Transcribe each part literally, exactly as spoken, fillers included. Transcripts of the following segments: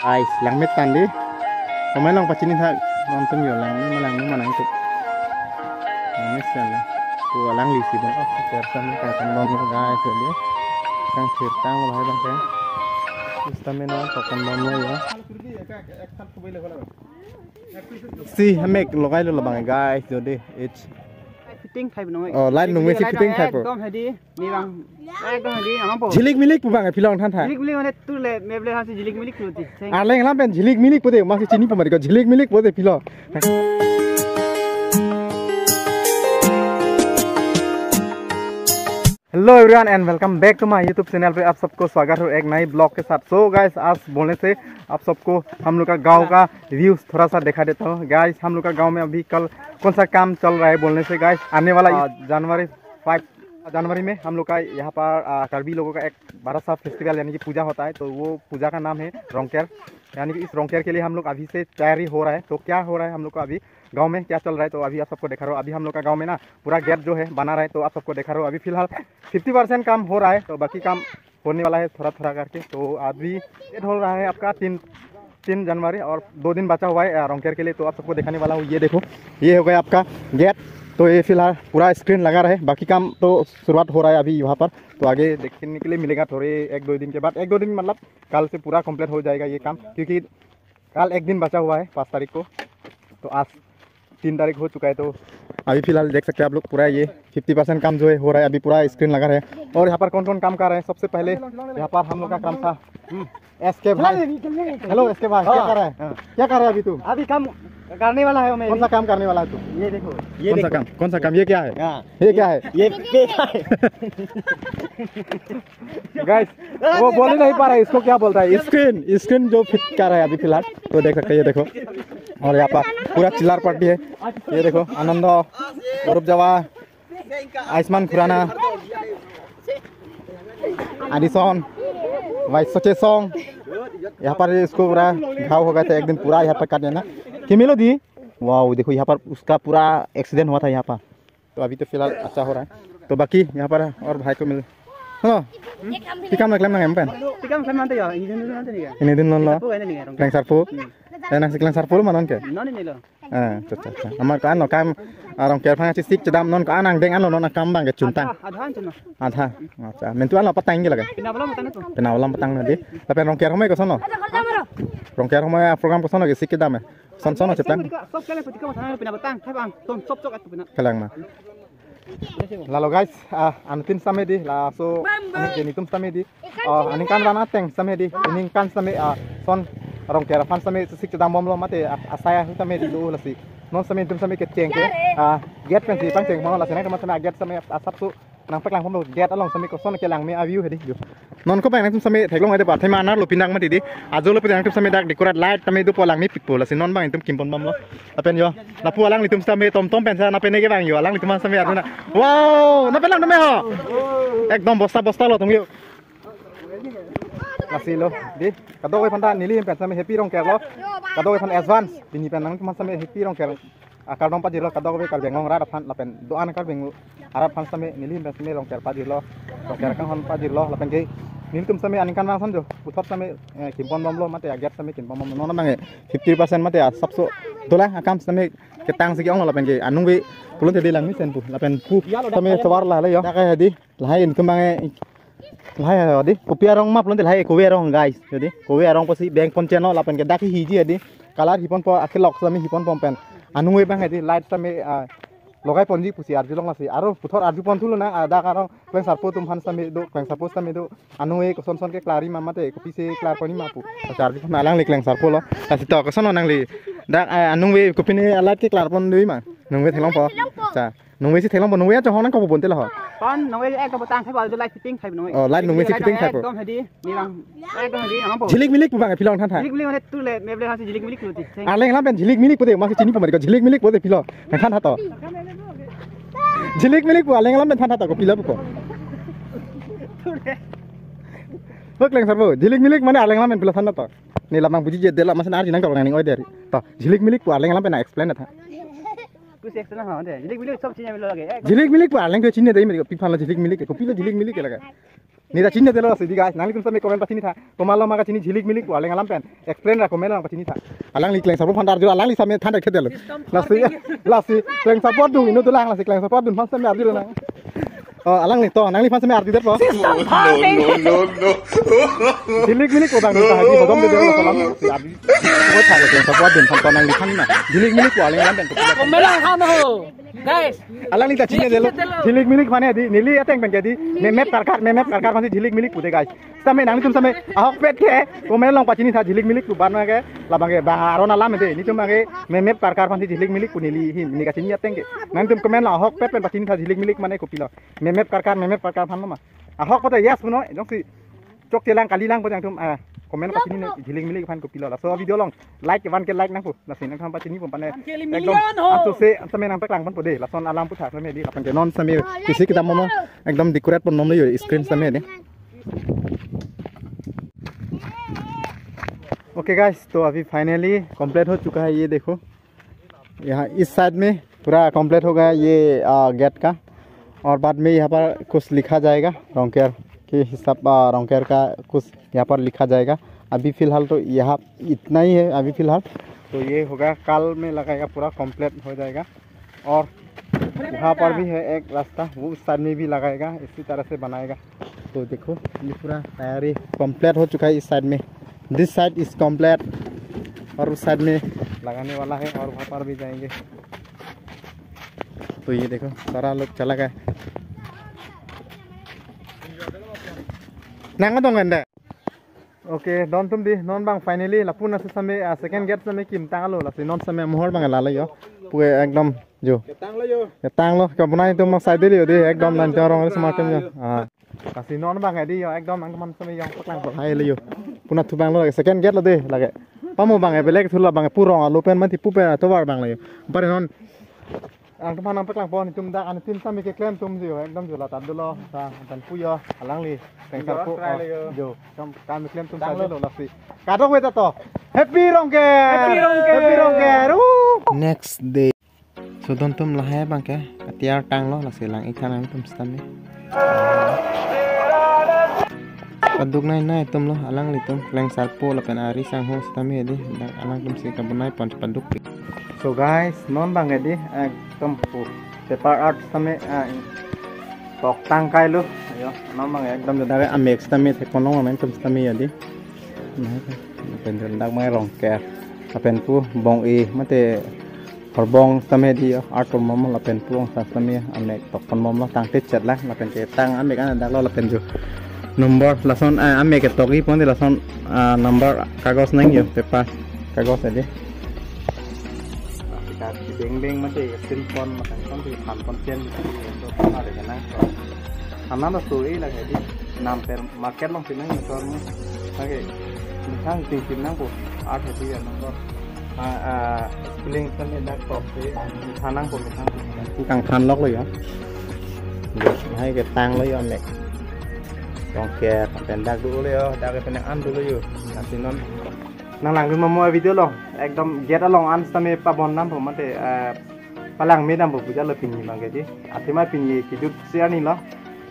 Guys, langme tangdi. Pemain long pachini thak, nontum yo langme ma langme ma nangtum. Langme sana. Ko langli si bang. Oh, tersan ni kan bang guys, jadi. Kang sirtang lo hai bang kan. Stamina ko kan bang lo ya. Si hamek logai lo bang guys, jadi it's Fitting type no. Oh, light nung si fitting type. Ekdom hedi. Ni bang. Ekdom hedi. Amang po. Jhilik milik pu bang, phi long than tha. Jhilik milik mane tu le, me ble hasi jhilik milik tu ti. Arleng alam pen jhilik milik pu de, masi chini pemari ko jhilik milik pu de phi long. Hello everyone and welcome back to my YouTube channel पे आप सबको स्वागत है एक नई ब्लॉग के साथ। So guys, आज बोलने से आप सबको हम लोग का गांव का व्यूज थोड़ा सा दिखा देता हूँ। गाइस, हम लोग का गांव में अभी कल कौन सा काम चल रहा है बोलने से गाइस, आने वाला आ, जनवरी फ़ाइव जनवरी में हम लोग का यहाँ पर आ, कार्बी लोगों का एक बड़ा सा फेस्टिवल यानी कि पूजा होता है। तो वो पूजा का नाम है रोंगकेर, यानी कि इस रोंगकेर के लिए हम लोग अभी से तैयारी हो रहा है। तो क्या हो रहा है हम लोग का अभी गांव में क्या चल रहा है, तो अभी आप सबको दिखा रहा हूँ। अभी हम लोग का गांव में ना पूरा गेट जो है बना रहा है, तो आप सबको दिखा रहा हूँ। अभी फिलहाल फिफ्टी परसेंट काम हो रहा है, तो बाकी काम होने वाला है थोड़ा थोड़ा करके। तो अभी गेट हो रहा है आपका तीन तीन जनवरी और दो दिन बचा हुआ है आ, रोंगकेर के लिए। तो आप सबको दिखाने वाला हूँ। ये देखो, ये हो गया आपका गेट। तो ये फिलहाल पूरा स्क्रीन लगा रहा है, बाकी काम तो शुरुआत हो रहा है अभी यहाँ पर। तो आगे देखने के लिए मिलेगा थोड़े एक दो दिन के बाद, एक दो दिन मतलब कल से पूरा कंप्लीट हो जाएगा ये काम, क्योंकि कल एक दिन बचा हुआ है पाँच तारीख को। तो आज तीन तारीख हो चुका है। तो अभी फिलहाल देख सकते हैं आप लोग, पूरा ये फिफ्टी परसेंट काम जो है हो रहा है, अभी पूरा स्क्रीन लगा रहा है। और यहाँ पर कौन कौन काम कर रहे हैं, सबसे पहले यहाँ पर हम लोग का काम था एस के भाई। हेलो एस के भाई, क्या कर रहा है? हाँ। क्या कर रहा है अभी तू? अभी काम करने वाला है मैं। कौन सा काम करने वाला है तू? ये देखो, ये कौन सा देखो। काम? कौन सा काम? ये क्या है? हाँ। ये क्या है? ये पे है। गाइस, वो बोल ही नहीं पा रहा है, इसको क्या बोलता है? स्क्रीन, स्क्रीन जो फिट कर रहा है अभी फिलहाल, तो देख सकते हैं, ये देखो। और यहाँ पर पूरा चिल्लार पार्टी है। ये देखो, आनंद, अरूप जवा, आयुष्मान खुराना, एडिसन, वाइस सोचे सॉन्ग। यहाँ पर इसको पूरा घाव हो गया था एक दिन पूरा यहाँ पर काट देना। कि मिलो दी? वाओ, देखो यहाँ पर उसका पूरा एक्सीडेंट हुआ था यहाँ पर। तो अभी तो फिलहाल अच्छा हो रहा है। तो बाकी यहाँ पर और भाई को मिल, हेलो, কি কাম লাগলাম না এম পেন? Tikam sa mante ya, ini dun mante ni ya. Ini dun non lo. Apa ini ni ya? Kleng sarpo. Eh, nang si kleng sarpo lo ma non ke? Non ini lo. Eh, acha acha acha. Amar kan lo kam arong ker phang si sik chedam non ka nang deng an lo non kam bang ke chuntang. Adha, adha chuno. Adha. Acha. Mentu an lo patang ke lage. Pina bala matan tu. Pina bala patang na di. Tapi arong ker homai koson lo? Arong ker homai program koson lo ke sik chedam eh. Son son acha pang. Sob kali putika matan pina patang, thai bang, ton chop chop atu pina. Kalang ma. Lalo guys, ah, anuttin sitame di, laso, anu ke netum sitame di. Ah, aningkanvang ateng sitame di, aningkan sitame, ah, son arong ker aphan sitame sik chedam bomlo mate, ah, asai ahu sitame di lo lasi. Non sitame netum sitame kecheng ke, ah, gate pensi pangcheng bomlo lasi nangtum sitame gate sitame asapso nangpaklang bomlo gate along sitame koson kelang me a-view hedi jo. Non ko bang nangtum sitame theklong ade pa thema anar lo pinang mati di. Ajo lo pinang tum sitame dak decorate light sitame dopo langme pikpo lasi non bang netum kimpon bomlo. Lapen yo, lapu alanglitum sitame tom tom pensa na pene ke bang yo, alanglitum sitame aruna. Wow, na pelang tame ho. Ekdom bosta bosta lo tum yo. Lasi lo, di, kadokave aphan ta neli ahin pen sitame happy arong ker lo. Kadokave aphan advance, pini pen nangtum sitame happy arong ker. Ah, kardom pajirlo kadokave Karbi Anglong arat aphan lapen do-an Karbi Anglong arat aphan sitame neli ahin pen sitame arong ker pajirlo. Arong ker kanghon pajirlo lapen ke nelitum sitame aningkanvang ason jo puthot sitame, eh, kimpon bomlo mate a-gate sitame kimpon bomlo. Non bang, eh, fifty percent mate asapso dolang akam sitame ketang si ke-ong lo lapen ke anung ve pulote di langmesen pu lapen pu sitame tovar la le yo. Dak hedi lahai netum bang, eh, lahai hedi kopi arong ma pulote lahai kove arong guys. Hedi kove arong pusi beng poncheno lapen ke dak hiji hedi color hiponpo akelok sitame hiponpo pen. Anung ve bang hedi light sitame, ah, logai ponji pusi arjulong lasi. Aro puthot arju pon thulo na, ah, dak arong kleng sarpo atum aphan sitame do, kleng sarpo sitame do. Anung ve koson son ke klar-i ma mate, kopisi klar pon-i ma pu. Acha arju pon alangli kleng sarpo lo. Lasi to koson nangli. Dak, ah, anung ve kopine a-light ke klar pon do-i ma. Nung ve theklongpo. Acha. Nung ve si theklongpo, nung ve achohong nangkokpo bonte lo ho. Pon, nung ve ek to botang thaipo, light fitting thaipo nung ve. Oh, light nung ve si fitting thaipo. Ekdom hedi, ni bang. Ekdom hedi, amang po. Jhilik milik pu bang, phi long than tha. Jhilik milik mane tu le, me ble hasi jhilik milik tu ti. Arleng alam pen jhilik milik pu de, masi chini pemari ko jhilik milik pu de phi long. Than tha to. Jhilik milik pu arleng alam pen than tha to ko pila pu ko. Ho kleng sarpo, jhilik milik mane arleng alam pen pila than tha to. Ni lamang buji je de la masan arji nangkok nang ning oi deri. To, jhilik milik pu arleng alam pen explain tha. Kusi explain ha de. Jhilik milik sob chini milo lage. Jhilik milik pu arleng ke chini de mi ko pi aphan lo jhilik milik, kopi lo jhilik milik ke lage. Neli ta chinine detlo lasi dei guys. Nanglitum same comment pachinitha. Komatlo ma kachini Jhilik Milik pu, aleng alam pen explain ra comment along pachinitha. Alangli Klengsarpo aphan ta arju, alangli same than thekthedetlo. Lasi, lasi Klengsarpo adung inut dolang, lasi Klengsarpo adung aphan same arjulonang. Oh, alangli to, nangliphan same arjudetpo. System phan dei. No, no, no, no. Jhilik Milik pu abang ta hadi hodom de de salam. Si arju. Ko tha Klengsarpo adung aphan to nangliphan na. Jhilik Milik pu aleng alam pen. Comment along than ho. Guys, alangli ta chinine detlo. Chinine detlo. Jhilik Milik mane dei, neli ateng pen ke dei, Memep Karkar, Memep Karkar aphansi Jhilik Milik pu dei guys. Same nanglitum same ahokpet ke comment along pachinitha Jhilik Milik pu, ban ke labang ke bang aron alam dei. Nelitum abang ke Memep Karkar aphansi Jhilik Milik pu neli hin, neli kachini ateng ke. Nanglitum comment along ahokpet pen pachinitha Jhilik Milik mane kopilo. Memep Karkar, Memep Karkar aphan lo ma. Ahok pote yes punon, jongsi chokchelang kalilang pote nangtum, ah, comment pachinine Jhilik Milik aphan kopilo. Laso video along like, one K like nangpo. Lasi nangtum pachini pon pane. One K ekdom million ho. Aso se same nangpaklang ponpo dei. Lason alam puthak same dei. Lapen ke non same kisi kedam mo ekdom decorate ponbomlo yo screen same dei. Okay guys, तो अभी finally complete हो चुका है, ये देखो। यहाँ इस साइड में पूरा कंप्लीट हो गया ये, आ, गेट का। और बाद में यहाँ पर कुछ लिखा जाएगा, रॉन्गकेर के हिसाब, आ, रॉन्गकेर का कुछ यहाँ पर लिखा जाएगा। अभी फिलहाल तो यहाँ इतना ही है, अभी फिलहाल। तो ये होगा, कल में लगाएगा, पूरा कंप्लीट हो जाएगा। और वहाँ पर भी है एक रास्ता, वो उस साइड में भी लगाएगा, इसी तरह से बनाएगा। तो देखो, ये पूरा तैयारी कंप्लीट हो चुका है इस साइड में। This side is complete. और उस साइड में लगाने वाला है और वहाँ पर भी जाएंगे। तो ये देखो, सारा लोग चला गया। Nang adong kan da? Oke, don atum dei, non abang finally lapu nasi same, ah, second gate same kim tanglo, lasi non same mohor abang lalo yo. Pu ekdom jo. Ketanglo yo. Ketanglo, kabonai atum abang sai detlo dei, ekdom nang jorong semakin yo. Ah. Lasi non abang dei yo, ekdom nangtum aphan same jong paklang paklanglo yo. Pu nathu abang lo, second gate lo dei, lake. Pamo abang belek thu lo abang purong alo pen mati pu pen atovar abang lo yo. Pare non nangtum aphan nangpaklang pon, itum dak anuttin same keklem atum jo, ekdom jo latat dolo, ta, tan pu yo, alangli, Klengsarpo, try lo yo. Jo, kam, kam keklem atum tanglo. Sai dolo lasi. Kadokave ta to. Happy Rongker! Happy Rongker! Happy Rongker! Uh! Next day. So don atum lahai abang ke, atiar tanglo, lasi lang-ik than nangtum sitame. Paduknei nei atum lo, alanglitum, Klengsarpo lapen ari sangho sitame dei, dak alangtum si kabonai pon paduk. So guys, non abang dei, ekdom pu, paper art sitame, ah, tok tangkailo, ayo, non abang ekdom dak amek sitame thek ponlong nangtum sitame ya dei. Nah, lapen dak abang Rongker, lapen pu bong-e, mate horbong sitame dei yo, art ponbomlo lapen pu ongsa sitame amek tok ponbomlo, tangte chet lang, lapen ketang amek an dak lo lapen jo. Number lason, ah, amek ketok-i pon dei lason, ah, number kagos nang yo, paper kagos dei. Kita beng beng mate ya, sil pon mate pon dei, phan pon chen dei, untuk pon ada kenang. Anan lo so-e lake dei, namper market along pinang motor mo. Lake, methang tingting nangpo, art hedi ya nangpo. Ah, ah, ceiling sitame dak top si, methang nangpo, methang. Kangthanloklo yo. Lahai ketanglo yo amek. Rongker, pen dak dolo yo, dak pen an dolo yo. Lasi non nang langdun mamo video along, ekdom gate along an sitame pabon dampo mate, eh, palang me dampo pu jalo pini abang ke dei. Athema pini kejut si arni lo.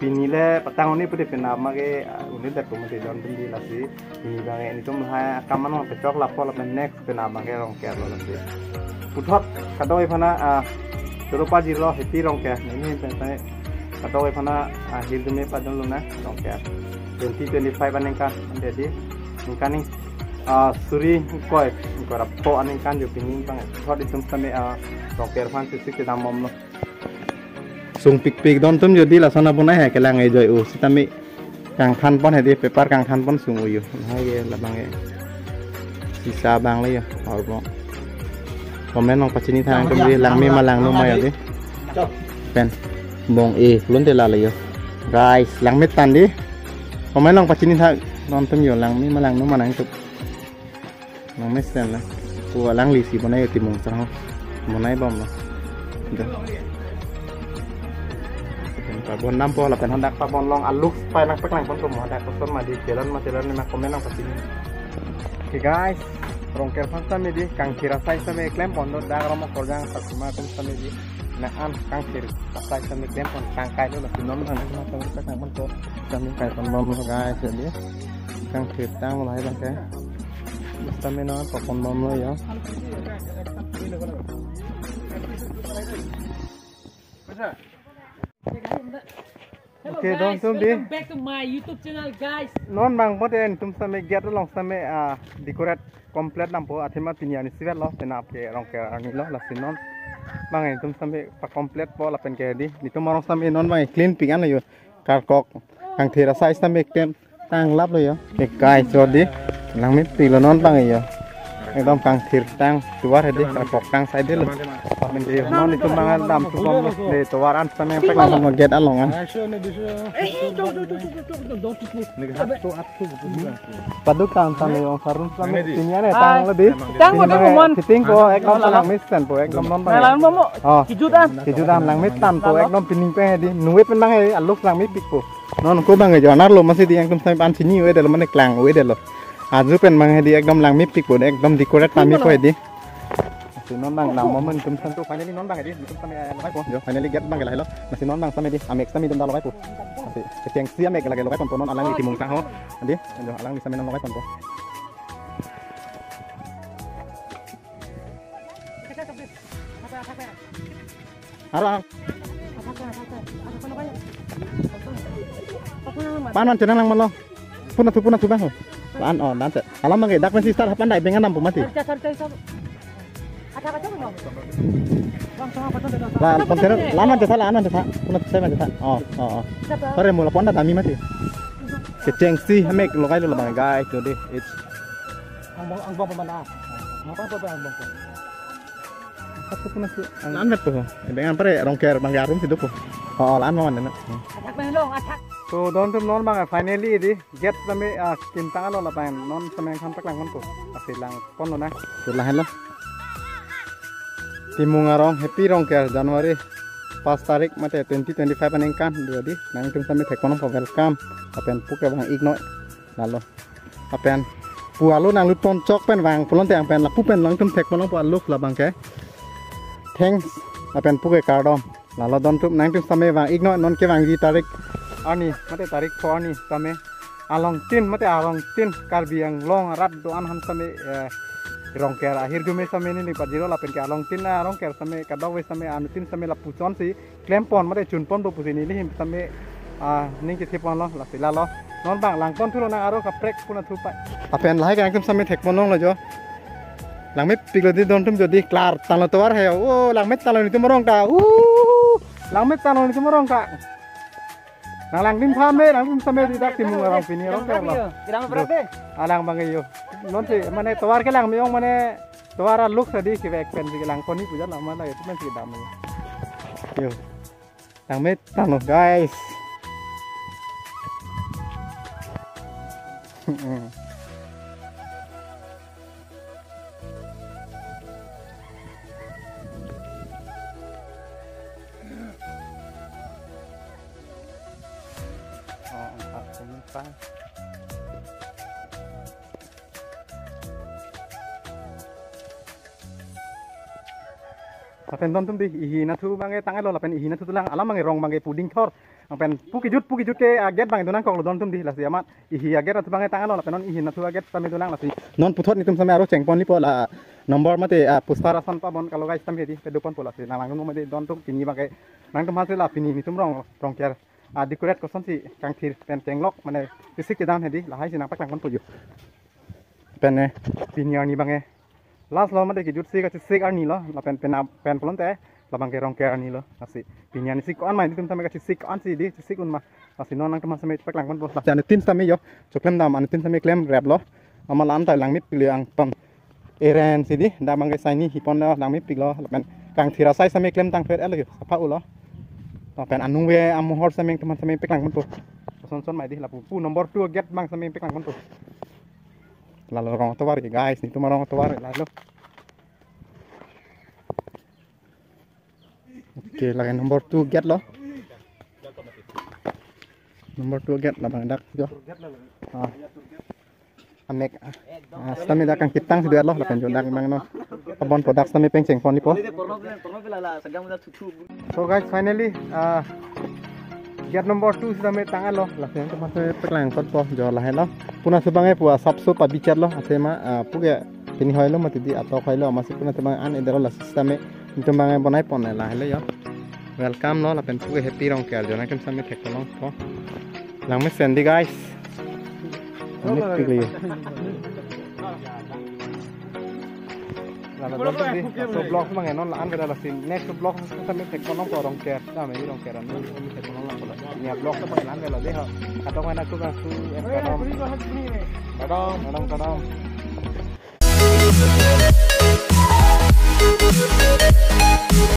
Pini le patang un-e pute penap abang ke, ah, un-e det pu mate don atum dei lasi. Pini abang ke nelitum lahai akam anong pechok lapo lapen next penap abang ke Rongker lo lasi. Puthot kadokave aphan, ah, choro pajirlo Happy Rongker. Neli pen pen kadokave aphan, ah, hirdum me padunlo na Rongker. Twenty twenty-five aningkan, ante dei. Ningkan ning, ah, suri ingkoi, ingkoi ra pho aningkan jo pini abang. Thot itum sitame, ah, Rongker aphan sisi kedambomlo. Sungpikpik don atum jo dei, lason abonai hai kelang ejoi-o sitame kangthan pon hedi, paper kangthan pon sung-o yo. Lahai ke labang ke. Sisa abang lo yo, horbong. Comment along pachinitha nangtum dei, langme ma langno ma yo dei. Pen bong-e, lun te lalo yo. Guys, langme than dei. Comment along pachinitha, don atum yo langme ma langno ma nangtum. Nang mesen na. Pu alangli si bonai yo, Timung Changho. Bonai bomlo. Do. Pabon dampo lapen hadak pabon along aluk pai nangpaklang ponpo mo, hadak koson ma dei, chelan ma chelan ma comment along pachini. Oke guys, Rongker aphan sitame dei, kangthir asai sitame klem pon do, dak Rongmok Korjang Satima atum sitame dei. Nang an kangthir asai sitame klempon kangkai lo, lasi non bang nang tang ta nang mon to. Sitame kaipon bomlo guys, jadi kangthir tang lahai bang ke. Sitame non pakpon bomlo ya. Hello Okay, guys, don tum di. Welcome back to my YouTube channel, guys. Non bang pote netum sitame gate along sitame, ah, decorate complete dampo, athema pini arni isivet lo, penap ke Rongker arni lo, lasi non bang netum sitame pa-complete po lapen ke di. Netum arong sitame non bang clean pik an lo yo. Karkok kangthir asai sitame klem tang lap lo yo. Ke guys, jodi langmepik lo non bang yo. Ekdom kangthir tang tovar hedi, karkok tang sai delo. Pamen di non netum bang dam tu bom de tovar an sitame pek bom gate along an. Paduk tang tang yo, karun sitame pini arni tang lo di. Tang ko, tang ko, mon. Fitting ko ekdom langmesen po, ekdom non bang. Nalan mo mo. Oh. Kijut an. Kijut an langmetan po, ekdom pining pen hedi. Nuwe pen bang he, alok langmepik po. Non ko bang he, jonar lo masi di, netum sitame pan chini we delo, mane klang we delo. Aju pen bang hedi ekdom langmepik po, ekdom decorate pame po hedi. Lasi non bang nang momen netum sitame to finally non bang hedi, netum sitame, eh, logai po. Jo, finally gate bang ke lahai lo. Lasi non bang sitame di, amek sitame netum ta logai po. Lasi kechengsi amek lake logai ponpo non, alang iti mungtang ho. Di, jo, alang sitame non logai ponpo. Arlo. Pan man chenang lang malo. Puna thu, puna thu bang. Pan, oh, dan te. Alam bang ke dak pen sister hapan dai bengan nampu mati. La, pon tera, la man te sa, la man te sa. Puna thu sa man te sa. Oh, oh, oh. Pare mula pon da dami mati. Kechengsi amek logai lo bang guys, jodi. It's Angbong, angbong pemana. Angbong pemana, angbong pemana. Satu pun nasi. Lan vet po. Bengan pare Rongker bang arum si do po. Oh, lan mo man na. Athak bang long, athak. So, don tum non bang finally di gate sitame, ah, kim tang lo lapen non sitame khan tak langpon po. Asi langpon lo na. So, lahen lo. Timung arong happy Rongker January pas tarik mate twenty twenty-five aningkan do di. Nangtum sitame thekpon po welcome. Lapen puke bang ignore. Lalo. Lapen pu alo nanglut pon chok pen vang pulote ang pen lapu pen nangtum thekpon po alok labang ke. Thanks. Lapen puke kardom. Lalo don tum nangtum sitame vang ignore non kevangji tarik arni mate tarik pho arni sitame along tin mate along tin Karbi Anglong arat do-an han sitame, eh, Rongker ahirjume sitame neli pajirlo lapen ke along tin, ah, Rongker sitame kadokave sitame anuttin sitame lapuson si klempon mate chunpon po pusi neli ahin sitame, ah, ning kethepon lo, lasi lalo. Non bang langpon thu lo nang aro kaprek puna thu pa. Lapen lahai kangtum sitame thekpon longlo jo. Langmepik lo di don tum jodi klar tanglo tovar he. Oh, langmet tanglo netum arong ta. Uh, langmet tanglo netum arong ta. Nang langdim phame, langdim sitame di dak Timung arong pini arong ta lo. Alang bang yo. Non si mane tovar kelang me-ong mane tovar alok sa di kevek pen si langpon ni puja lama la itu men si dam yo. Yo. Langmet tanglo, guys. Oh, empat penumpang. Lapen don tum di, ihi nathu bang ke tang lo, lapen ihi nathu tulang alam bang ke rong bang ke puding thor. Lapen pu kejut, pu kejut ke, ah, gate bang ke donang kok lo don tum di, lasi amat ihi a-gate nathu bang ke tang lo, lapen non ihi nathu a-gate sitame donang lasi. Non puthot netum sitame aro chengpon ni po la number mate, ah, poster ason pabon kalogai sitame di, pedupon po lasi. Nang langdun mate don tum pini bang ke, nangtum hasi la pini netum rong, Rongker, ah, decorate kosonsi kangthir pen chenglok mane chesik kedam hedi, lahai si nangpaklangpon po yo. Pen, eh, pini arni bang ke last lo mate kejutsi kachesik arni lo, lapen pen pen pulote labang ke Rongker arni lo, lasi pini arni si ko-an ma netum sitame kachesik ko-an si di, chesik un ma, lasi non nangtum sitame paklangpon po, lasi anuttin sitame yo, choklem dam anuttin sitame klemrap lo, amat la-an ta langmepik lo angton eren si di, dak bang ke saini hipon lo langmepik lo, lapen kangthir asai sitame klem tangphet lo yo, sapha ulo, lapen anung ve amohor sitame netum sitame paklangpon po, son son ma di, lapu pu number two gate bang sitame paklangpon po. Lalo rong tovar ke guys, netum arong tovar lalo. Oke, lagi number two gate lo. Number two gate labang dak jo. Ah. Amek, ah, sitame dak kangkitang si duet lo, lapen jo dak bang non. Abon po dak sitame pengcheng pon ni po. So guys, finally, ah, gate number two sitame tang-et lo, lapen teman sitame paklang kot po, jo lahelo. Puna subang e pu asapso pabichar lo, asema, ah, puke pini hoilo mati di atok hoilo, amatsi puna teman an edero, lasi sitame teman bonai pon lahelo yo. Welcome lo, lapen puke Happy Rongker, jo nangtum sitame thek pon po. Langmesen di guys. Ini pilih. Lalu nonton di, so vlog mang non la-an beda lasi. Next vlog kami thek pon po Rongker. Nah, ini Rongker, ini kami thek pon po. Ini vlog tu pakai langgar lah deh. Kadang mana aku langsung, eh, kadang. Kadang, kadang, kadang.